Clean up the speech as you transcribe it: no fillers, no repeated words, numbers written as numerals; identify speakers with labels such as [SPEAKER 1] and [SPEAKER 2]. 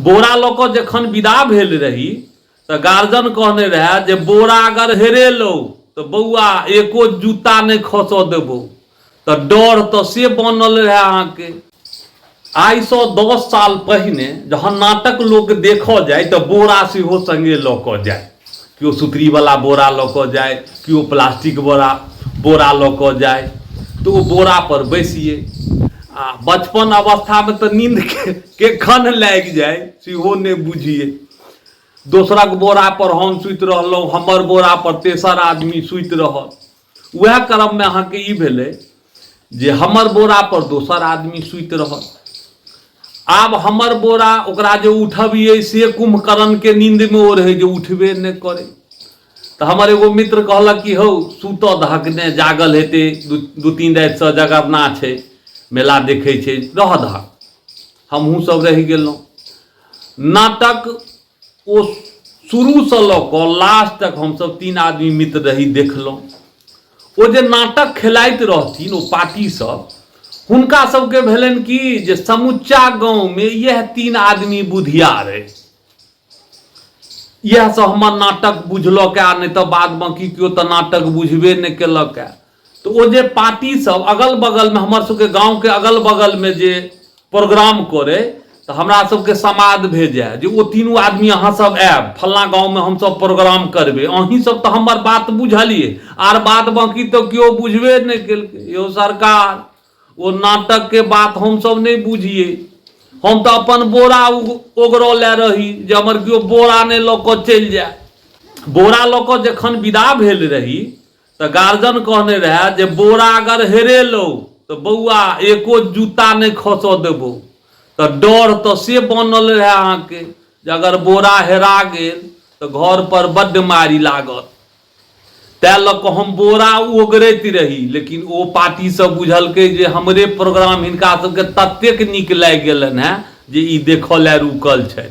[SPEAKER 1] बोरा लऽ कऽ जखन विदा भेल रही तऽ गार्जन कहने रहए जे बोरा अगर हेरेलौ तऽ बौआ एको जूता नहि खसऽ देबौ। तऽ डर तऽ से बनल रहए अहाँके। आइसँ 10 साल पहिने जहन नाटक लोक देखऽ जाय तऽ बोरा सेहो सङ्गे लऽ कऽ जाय। केओ सुतरीवला बोरा लऽ कऽ जाय, केओ प्लास्टिक बोरा लऽ कऽ जाय, तऽ ओ बोरापर बैसियै। आ बचपन अवस्थामे तऽ नींद केखन लागि जाय सेहो नहि बुझियै। दोसरक बोरापर हम सुति रहलहुँ, हमर बोरापर तेसर आदमी सुति रहल। उएह क्रममे अहाँके ई भेलै जे हमर बोरापर दोसर आदमी सुति रहल। आब हमर बोरा ओकरा जे उठबियै से कुम्भकर्णके नींदमे ओ रहै जे उठबे नहि करै। तऽ हमर एगो मित्र कहलक कि हौ सुतऽ दहक ने, जागल हेतै, दू तीन रातिसँ जगरना छै, मेला देखै छै, रहऽ दहक। हमहूँ सब रहि गेलहुँ। नाटक ओ शुरूसँ लऽ कऽ लास्ट तक हमसब 3 आदमी मित्र रही देखलहुँ। ओ जे नाटक खेलाइत रहथिन ओ पार्टी सब, हुनका सबके भेलनि कि जे समुच्चा गाँवमे इएह 3 आदमी बुधियार अइ, इएह सब हमर नाटक बुझलक आ नहि तऽ बाद बाँकी केओ तऽ नाटक बुझबे नहि केलक। तऽ ओ जे पार्टी सब अगल बगलमे हमर सबके गाँवके अगल बगलमे जे प्रोग्राम करै तऽ हमरा सबके समाद भेजै जे ओ तीनू आदमी अहाँ सब आयब, फल्लाँ गाँवमे हमसब प्रोग्राम करबै, अहीं सब तऽ हमर बात बुझलियै, आर बाद बाँकी तऽ केओ बुझबे नहि केलकै। यौ सरकार, ओ नाटकके बात हमसब नहि बुझियै, हम तऽ अपन बोरा ओगरऽ लए रही जे हमर केओ बोरा नहि लऽ कऽ चलि जाय। बोरा लऽ कऽ जखन विदा भेल रही तऽ गार्जन कहने रहए जे बोरा अगर हेरेलौ तऽ बौआ एको जूता नहि खसऽ देबौ। तऽ डर तऽ से बनल रहए अहाँके जे अगर बोरा हेरा गेल तऽ घरपर बड्ड मारि लागत। तैँ लऽ कऽ हम बोरा ओगरैत रही, लेकिन ओ पार्टी सब बुझलकै जे हमरे प्रोग्राम हिनका सबके ततेक नीक लागि गेलनि हेँ जे ई देखऽ लए रुकल छथि।